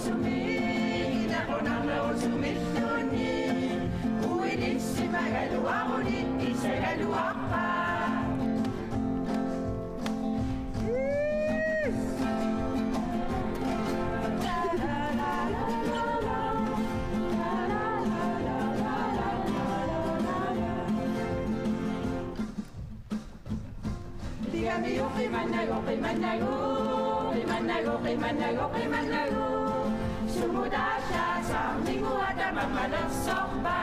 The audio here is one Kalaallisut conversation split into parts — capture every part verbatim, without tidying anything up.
Sumi, ilaqunaarnerusumilluunniit, uinissimagaluaruni isagaluarpaa. Tigami uqimannagu, qimannagu, qimannagu, qimannagu, qimannagu. Sumut aatsaat saarnikuuata mammalersorpa.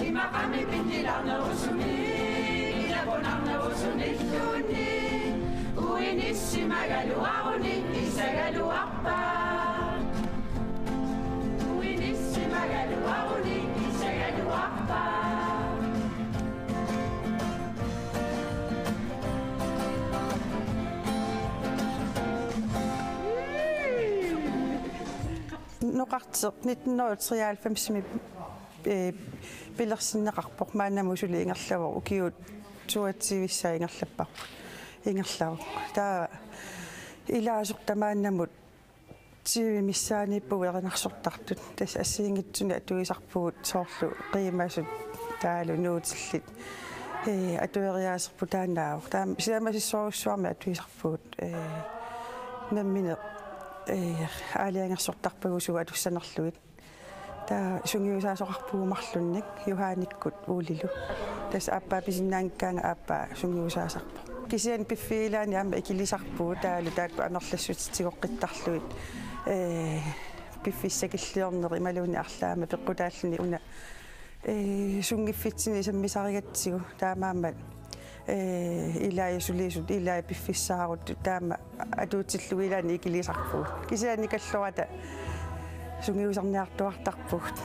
Imaqami pinnilaarnerusumi, ilaqunaarnerusunilluunniit, uinissimagaluaruni isagaluarpa. Uinissimagaluaruni isagaluarpa. Noqarteq nitten hundrede og treoghalvfems-imi, eh, pilersinneqarpoq, maannamut suli ingerlavoq, ukiut toogtyve-ssaat ingerlapparput, ingerlavoq. Taava ilaasortat maannamut tyve missaaniippugut erinarsortartut. Tassa assigiinngitsunik atuisarpugut soorlu qiimasut taavalu nuutillit. Ee, atueriaaserput taannaavoq. Taava siammasissorujussuarmik atuisarpugut, ee, nammineq, ee, aalajangersortarpagut suut atussanerlugit. Taava sungiusaasoqarpugut marlunnik Johannikkut Oolilu. Tassa aappaa pisinnaanngikkaangat aappaa sungiusaasarpoq. Kisianni piffiit ilaanni aamma ikilisarpugut taavalu taakku amerlassutitigoqqittarlugit. Ee, piffissaq sakilliorneq imaluunniit arlaat aamma peqqutaalluni una, ee, sunngiffitsinni sammisarigatsigu, taamaammat, ee, ilai sulisut, ilai piffissaarut, taama atuutsillugu ilaanni ikilisarpugut. Kisianni kallorata sungiusarniartuartarpugut.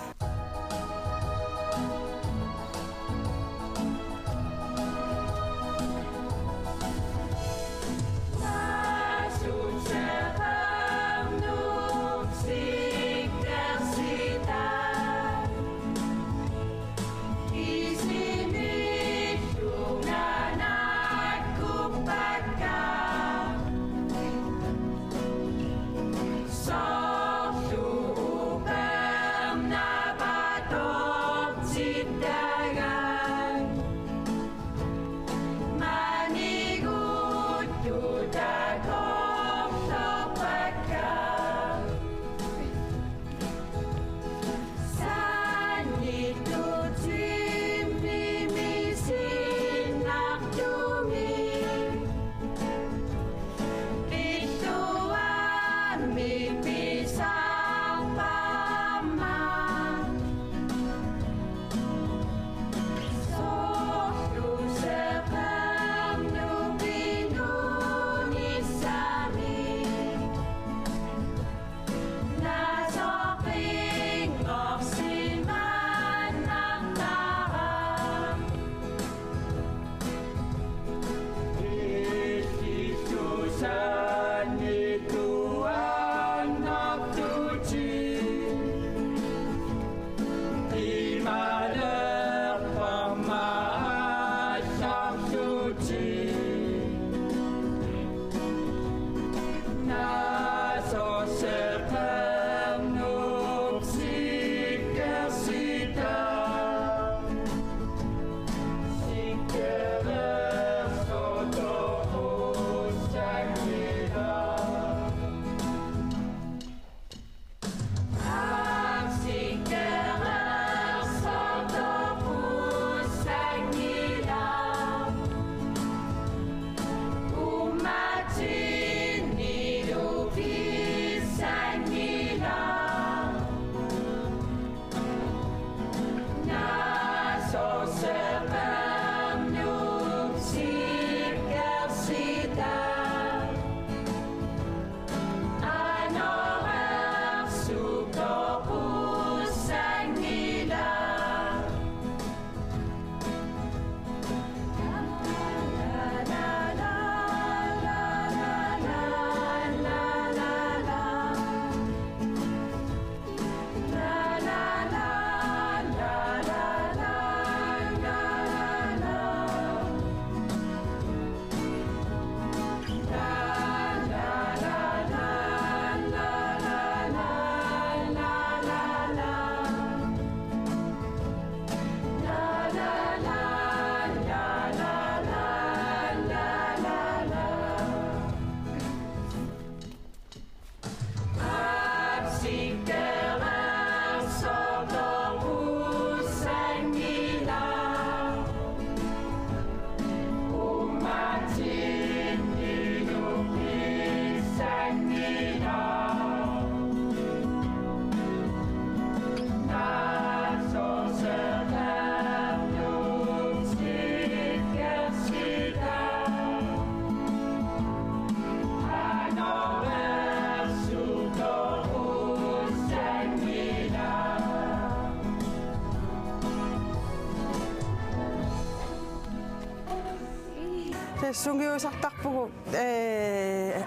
Sungiusartarpugut, ee,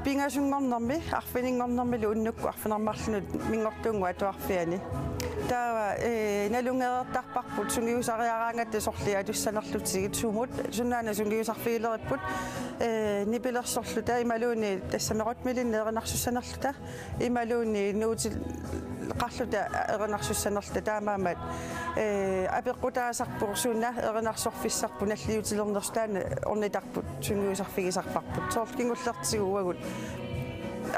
pingasunngornermi, arfininngornermilu unnukkut arfineq-marlunut minngortuunnguup atuarfiani. Taava, ee, nalunngereertarparput sungiusariaraangatta sorliit atussanerlutigit sumut, sunaana sungiusarfigileripput, ee, nipilersorluta imaluunniit tassami rytmelinnik erinarsussanerluta. Imaluunniit nuuteqarluta erinarsussanerluta taamaammat, ee, apeqqutaasarpoq suna erinarsorfissarput nalliutilernersoq taanna ornitarput sungiusarfigisarparput. Soorlu kingullertigut uagut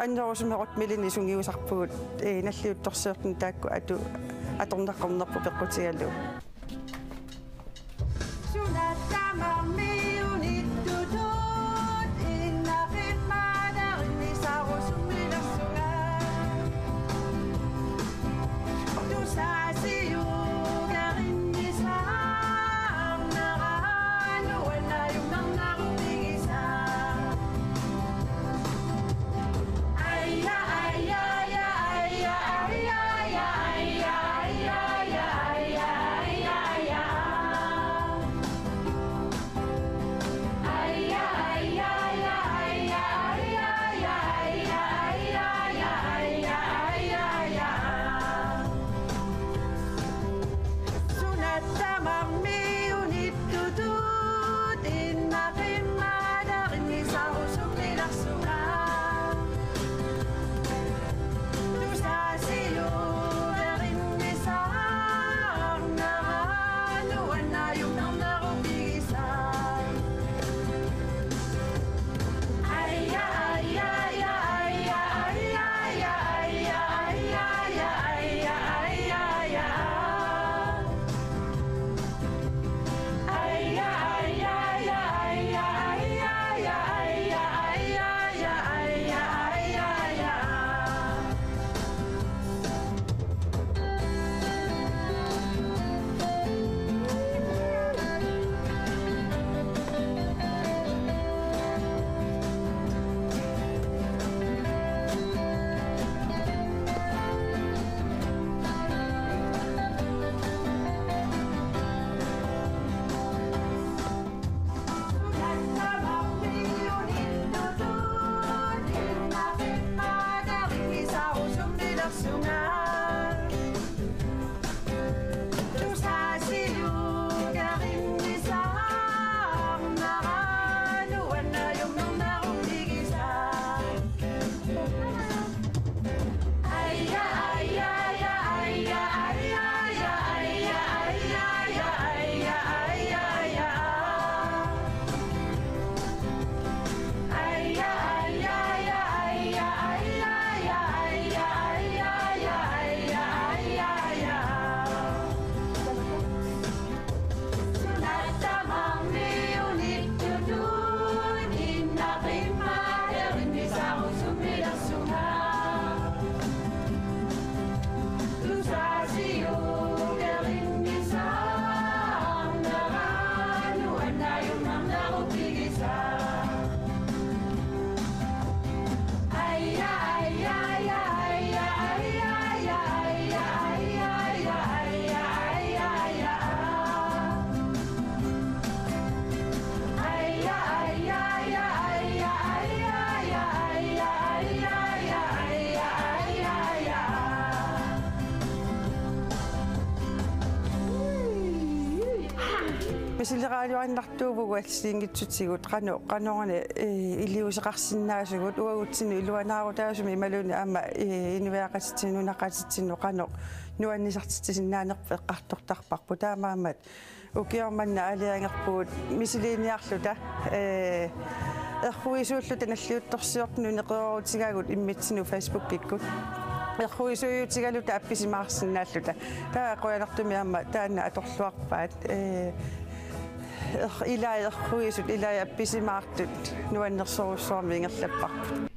annerusumik rytmelinnik sungiusarpugut, ee, nalliuttorsiortuni taakku atu-, atorneqarnerput peqqutigalugu. Sunatta tamarmi unittutut innaqimmalernisarusummilersunga. Tusaasiugarinnisarnera nuannariummernerup pigisaa. Sunatta tamarmi unittutut innaqimmalernisarusummilersunga. Tusaasiugarinnisarnera nuannariummernerup pigisaa. Misiligaluarnartuuvugut assigiinngitsutigut qanoq, qanoruna, ee, iliuuseqarsinnaasugut uagutsinnut iluanaarutaasumik imaluunniit aamma, ee, inuiaqatitsinnut, nunaqatitsinnut qanoq nuannisartitsisinnaanerput eqqartortarparput. Taamaammat ukioq manna aalajangerpugut misiliiniarluta, ee, erruisuulluta nalliuttorsiortunut neqeroorutigaagut immitsinnut Facebookikkut. Erruisuutigaluta appisimaarsinnaalluta. Taava qujanartumik aamma taanna atorluarpaat. Ee, er-, ilai erruisut, ilai appisimaartut nuannersorujussuarmik ingerlapparput.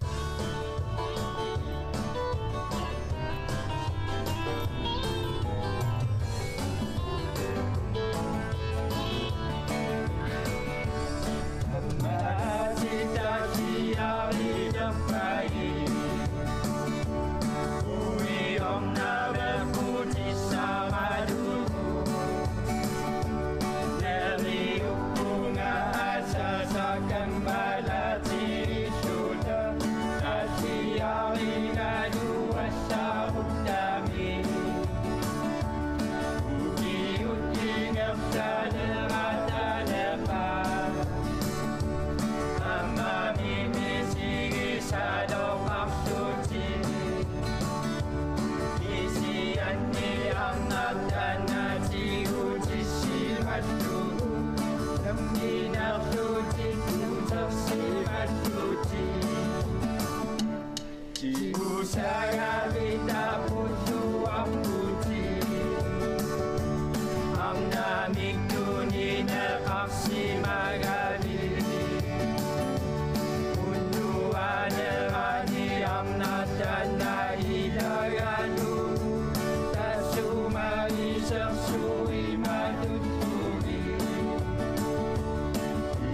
Sersuimatuttugi.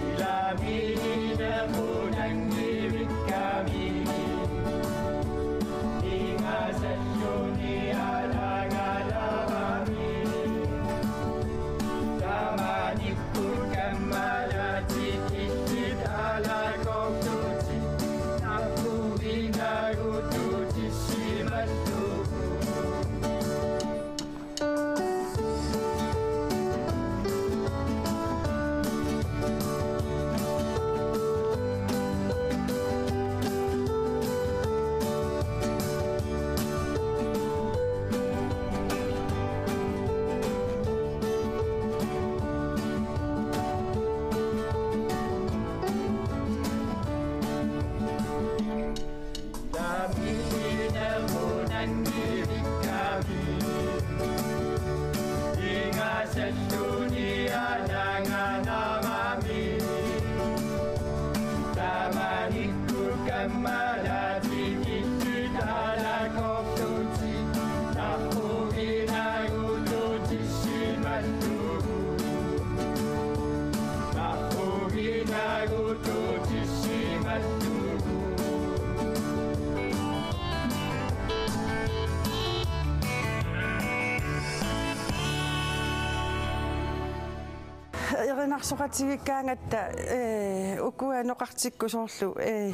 Ilaminequnangivikkami. Ingasalluni alangalarami. Tamanikkut kammalatikillit alakortutit. Napuvinagututissimallugu. Erinarsoqatigiikkaangatta, ee, ukua noqartikkut soorlu, ee,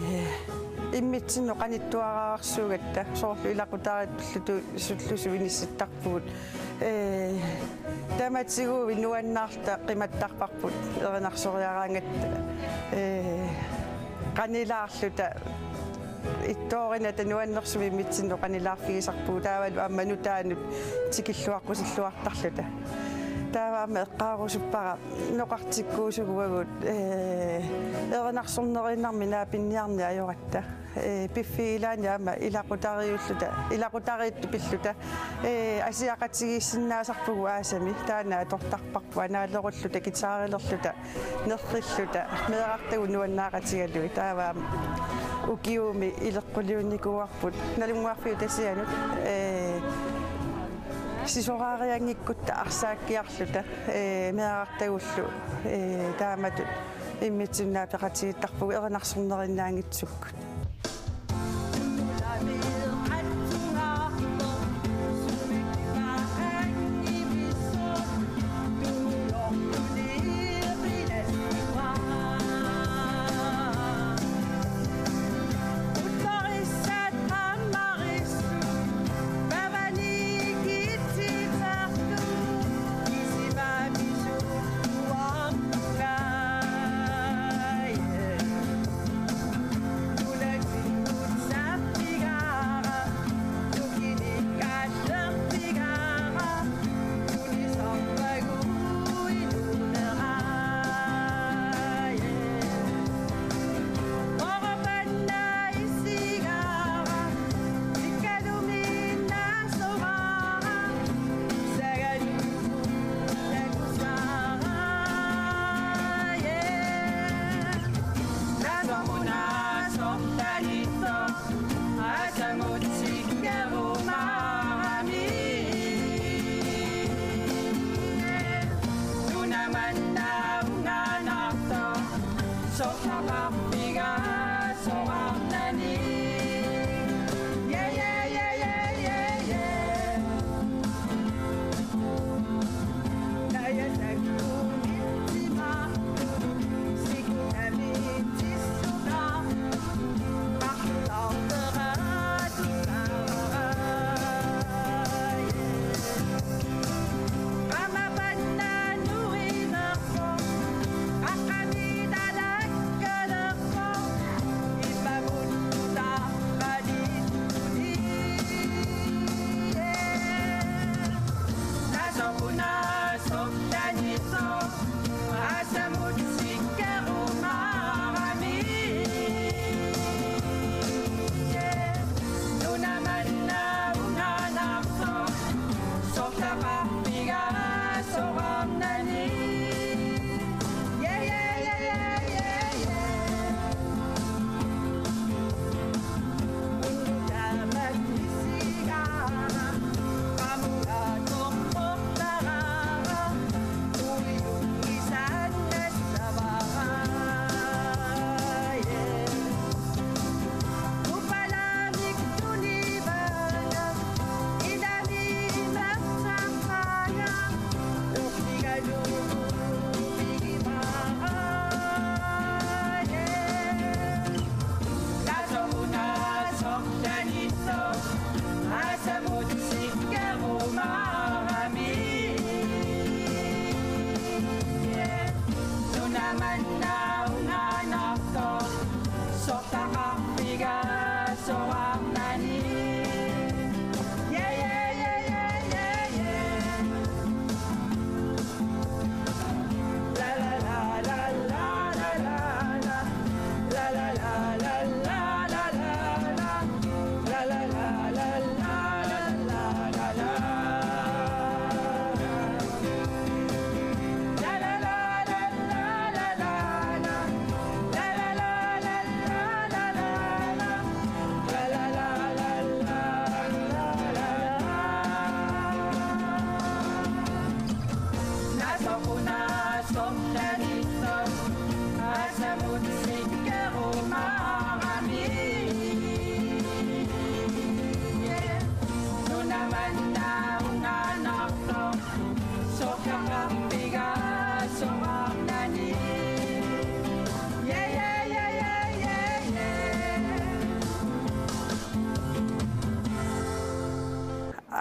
immitsinnut qanittuararsuugatta, soorlu ilaqutariit pillutusullusu inissittarpugut. Ee, tamatigut nuannaarluta qimattarparput erinarsoriaraangatta, ee, qanilaarluta. Ittoorinnata nuannersumik immitsinnut qanilaarfigisarpugut, taavalu aamma nutaanut tikilluaqqusilluartarluta. Taava aamma eqqaarusuppara noqartikkuusugut, ee, erinarsorneriinnarmik naapinniarneq ajoratta. Ee, piffigilaanni aamma ilaqutariiulluta, ilaqutariittut pilluta, ee, asiaqatigiissinnaasarpugut aasami, taanna atortarparput anaalerulluta, guitarilerluta, nerrilluta, meerartagut nuannaaqatigalugit, taava aamma ukiumi ileqquliunnikuuarput Nalunnguarfiup Tasianut, ee, sisoraarianngikkutta arsaakkiarluta, ee, meerartagullu, ee, taamatut immitsinnut peqatigiittarpugut erinarsorneriinnaanngitsukkut.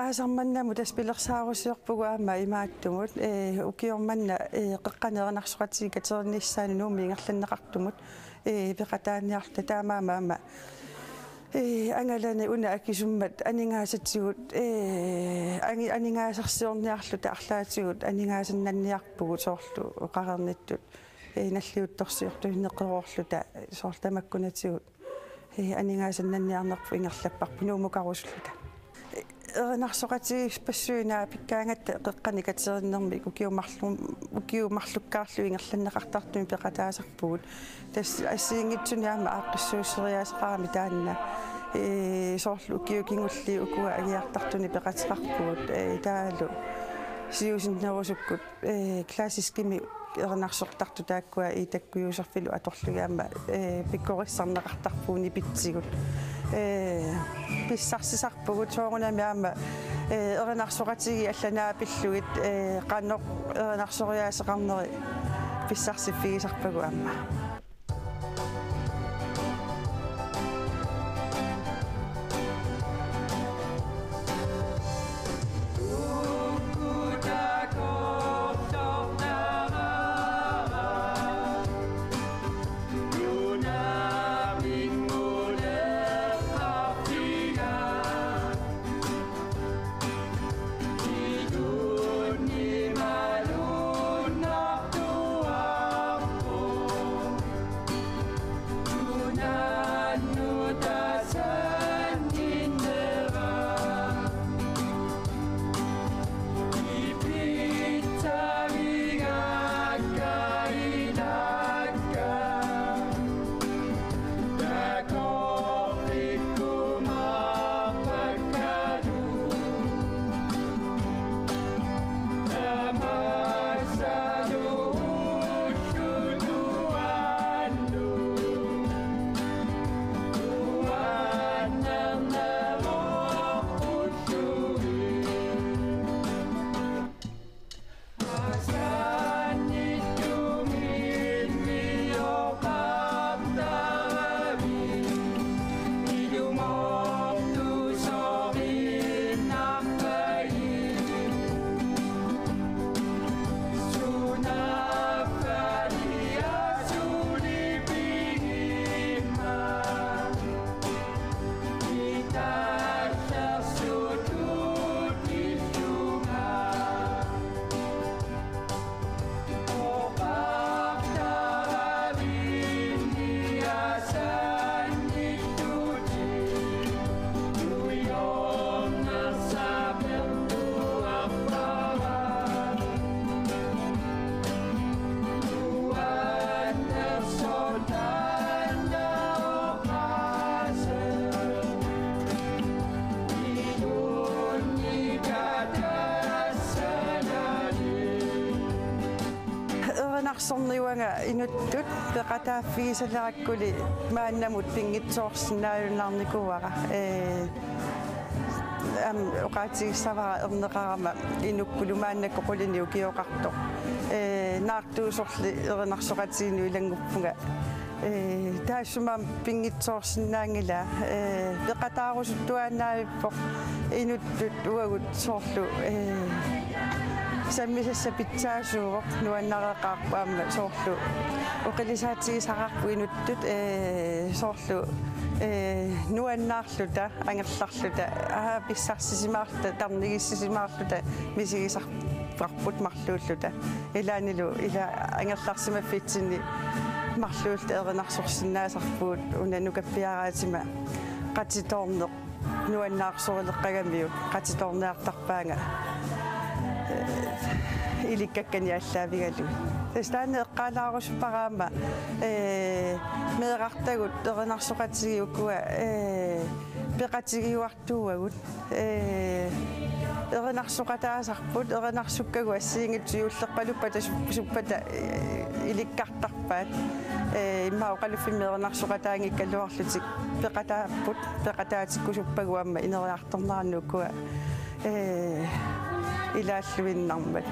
Aasaq manna tassa pilersaarusiorpugut aamma imaattumut, ee, ukioq manna, ee, qeqqani erinarsoqatigiit katerinnissaannut Nuummi ingerlanneqartumut, ee, peqataaniarluta taamaammat aamma, ee, angalani una akisummat aningaasatigut, ee, ani-, aningaasarsiorniarluta arlaatigut aningaasannanniarpugut soorlu oqareernittut, ee, nalliuttorsiortunik neqeroorluta soorlu tamakkunatigut. Ee, aningaasannanniarnerput ingerlapparput Nuummukarusulluta. Erinarsoqatigiippassuit naapikkaangatta qeqqani katerinnermik ukiut marlu-, ukiut marlukkaarlugit ingerlanneqartartumik peqataasarpugut. Tassa assigiinngitsunik aamma aaqqissuusseriaaseqarami taanna. Ee, soorlu ukiut kingulliit ukua angiartartunik peqateqarpugut. Ee, taavalu siusinnerusukkut, ee, klassiskimik erinarsortartut taakkua Iitakku Josefillu atorlugit aamma, ee, pikkorissarneqartarpugut nipitsigut. Ee, pissarsisarpugut soorunami aamma, ee, erinarsoqatigiit allat naapillugit, ee, qanoq erinarsoriaaseqarneri pissarsiffigisarpagut aamma. Erinarsorneq uanga inuttut peqataaffigisalerakku maannamut pinngitsoorsinnaajunnaarnikuuara. Ee, aamma oqaatigissavara erneqarama inukkulu maannakkut qulinik ukioqartoq. Ee, naartuusorli erinarsoqatigiinnut ilannguppunga. Ee, taassuma pinngitsoorsinnaanngilaa, ee, peqataarusuttuaannavippoq inuttut uagut soorlu, ee, sammisassat pitsaasuuvoq nuannareqaarpoq aamma soorlu oqilisaatigisaqaarput inuttut, ee, soorlu, ee, nuannaarluta, angerlarluta, aa, pissarsisimaarluta, tarnigissisimaarluta, misigisarparput marluulluta. Ilaannilu ila angerlarsimaffitsinni marluulluta erinarsorsinnaasarpugut una nukappiaraatima qatitoorneq nuannaarsoreqqagamiuk qatitoorniartarpaanga, ee, ilikkakkanik aallaavigalugit. Tassa taanna eqqaalaarusuppara aamma, ee, meerartagut erinarsoqatigiit ukua, ee, peqatigiuar- tuuagut, ee, erinarsoqataasarput, erinarsukkagut assigiinngitsut juullerpaluppata sup-, suppata, ee, ilikkartarpaat. Ee, immaqa oqaluffimmi erinarsoqataanngikkaluarlutik peqataapput, peqataatikkusuppagut aamma ineriartornerannik ukua, ee, ilaalluinnarmat.